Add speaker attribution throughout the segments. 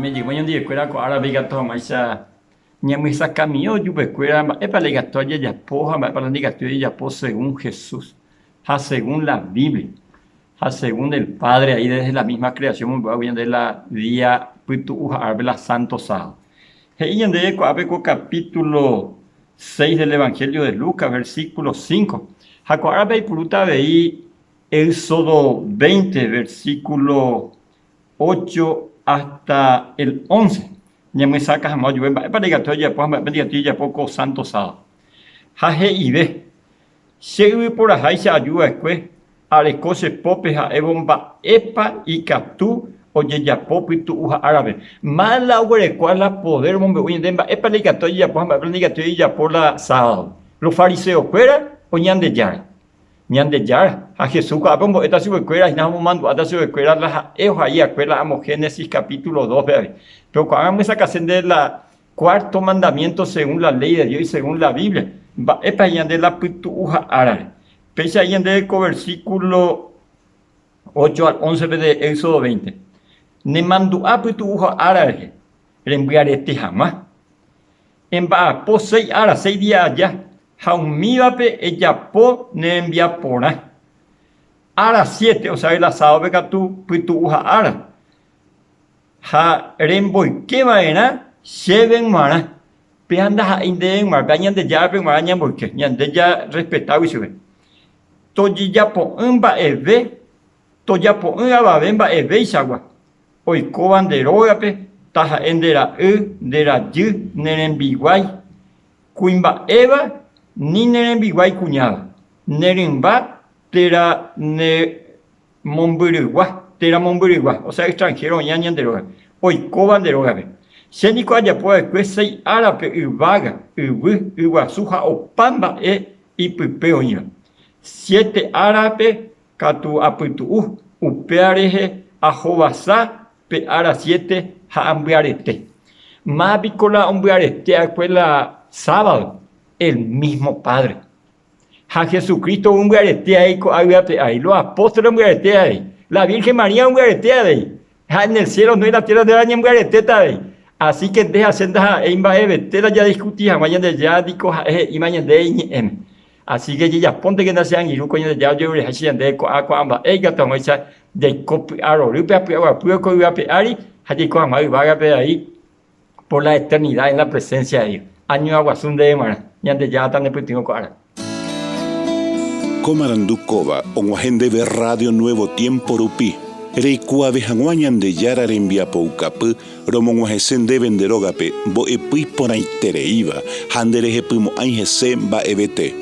Speaker 1: Aime jey ñandivekuéra ko árape ikatu hag̃uáicha ñamyesakãmiõ ojupekuéra mba'épa la ikatu jajapo ha mba'épa la ndikatúi ojejapo según Jesús ha según la Biblia ha según el Padre ahí desde la misma creación omombe'úgui ñande la día pytu'u ha árape la santo sábado. He'i ñandéve ko'ápe ko capítulo 6 del Evangelio de Lucas, versículo 5. Ha ko árape aipurúta avei Éxodo 20, versículo 8 hasta el 11, ñamyesakã hag̃ua ojupe mba'épa ndaikatúi ojejapo ha mba'épa ndaikatúi ojejapo ko santo sábado. Ha he'ive, Che yvyporaháicha aju va'ekue, areko che pópe ha'évo mba'épa ikatu ojejapo pytu'uha árape. Máva la oguerekóva la poder omombe'u ñande mba'épa la ikatu ojejapo ha mba'épa la ndaikatúi ojejapo la sábado. Los fariseokuéra o Ñandejára. Ñandejára, ha Jesús ko'ápe ombo'éta chupekuéra hína ha omomandu'áta chupekuéra la ha'e ohai va'ekue la amo Génesis capítulo 2-pe avei. Péro ko'ág̃a amyesakãse nde la cuarto mandamiento según la ley de Dios y según la Biblia, mba'épa he'i ñande la pytu'uha árare. Péicha he'i ñandéve ko versículo 8 al 11-pe de Éxodo 20, Nemandu'a pytu'uha ára rehe, rembyarete hag̃ua. Emba'apo seis ára, seis día aja, ha umívape ejapo ne rembiaporã. Ára siete, osea la sábadope katu pytu'uha ára, ha remboyke va'erã chéve g̃uarã. Péva ndaha'éi ndéve g̃uarã, péva Ñandejárape g̃uarã ñamboyke, ñande jarrespetágui chupe. Tojejapo'ỹ mba'eve, tojapo'ỹ avave mba'evéichagua, oikóva nde rógape, taha'e nde ra'y, nde rajy, ne rembiguái kuimba'éva ni ne rembiguái kuñáva, ne rymba térã ne mombyrygua, térã mombyrygua, osea extranhéro oĩva ñande rógape, oikóva nde rógape. Che niko ajapo va'ekue seis árape yvága, yvy, yguasu ha opa mba'e ipype oĩva. Siete árape Katu apytu'u, upéva rehe ahovasa pe ára siete ha ambyarete. Máva piko la ombyarete va'ekue la sábado? El mismo Padre. Ha Jesucristo ombyarete avei ko'a yvy ári, los apóstoles ombyarete avei, la Virgen María ombyarete avei, ha en el cielo no y la tierra ndéva ñembyaretéta avei. Así que nde ha che ndaha'éi mba'evete la jadiscuti hag̃ua Ñandejára niko ha'e he'íma ñandéve iñe'ẽme. Así que jejapóntekena che angirũ ko Ñandejára ojerureháicha ñandéve ko'ã ko'ã mba'e ikatu hag̃uáicha jaiko py'arorýpe ha py'aguapýpe ko yvy ape ári ha jaiko hag̃ua yvágape avei por la eternidad en la presencia de Dios. Añuã guasu ndéve g̃uarã. Ñandejára tanepytyvõ ko árape.
Speaker 2: Ko marandu kóva og̃uahẽ ndéve Radio Nuevo Tiempo rupi, reikuaave hag̃ua Ñandejára rembiapoukapy Romog̃uahẽse ndéve nde rógape mbo'epy iporãitereíva ha nderehepymo'ãi hese mba'evete.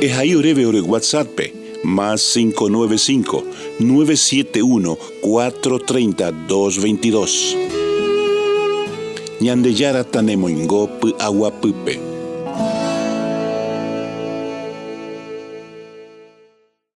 Speaker 2: Ehai oréve ore WhatsApp-pe, más 595, 971 430 222. Ñandejára tanemoingo py'aguapýpe.